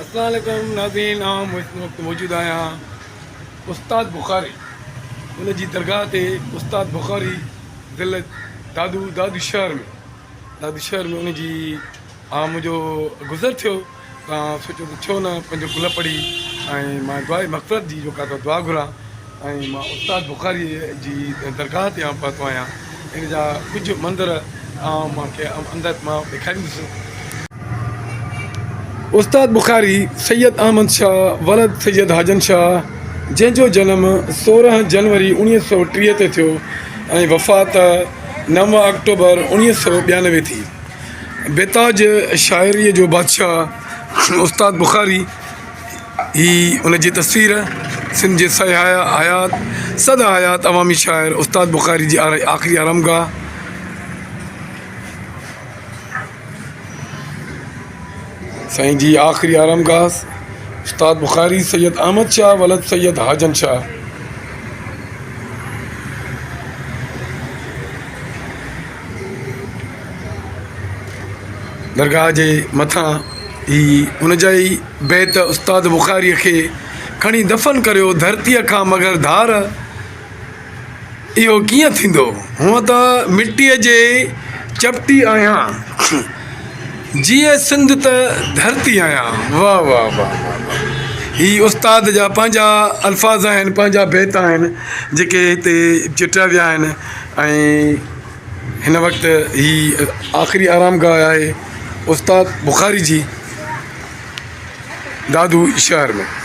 السلام عليڪم ناظرين آئون هن وقت موجود آهيان استاد بخاري ان جي درگاهه تي استاد بخاري ضلع دادو دادو شهر ۾ دادو شهر ۾ ان جي آئون منهنجو گذر ٿيو ته آئون سوچيو ته ڇو نه پنهنجو گل پڙهي ۽ مان دعا مغفرت جي جيڪا دعا گهران ۽ مان استاد بخاري جي درگاهه تي آئون پهتو آهيان ان جا ڪجهه منظر آئون مان کي اندر مان ڏيکاريندس. استاد بخاري سيد احمد شاهه ولد سيد حاجن شاهه جنهن جو جنم 16 جنوري 1930 تي ٿيو ۽ وفات 9 آڪٽوبر 1992 ٿي. بيتاج شاعريء جو بادشاهه استاد بخاري هي ان جي تصوير سنڌ جي حيات سدا حيات عوامي شاعر استاد بخاري جي آخري آرامگاهه. سائين جي آخري آرامگاهه استاد بخاري سيد احمد شاهه ولد سيد حاجن شاهه. درگاهه جي مٿان هي ان جا ئي بيت استاد بخاريء کي کڻي دفن ڪريو ڌرتيء کان مگر ڌار اهو ڪيئن ٿيندو هونء ته مٽيء جي چپٽي آهيان جيئي سنڌ ته ڌرتي آهيان واه واه واه واه واه هي استاد جا پنهنجا الفاظ آهن پنهنجا بيت آهن جيڪي هتي چٽيا ويا آهن ۽ هن وقت هي آخري آرامگاهه آهي استاد بخاري جي دادو شهر ۾.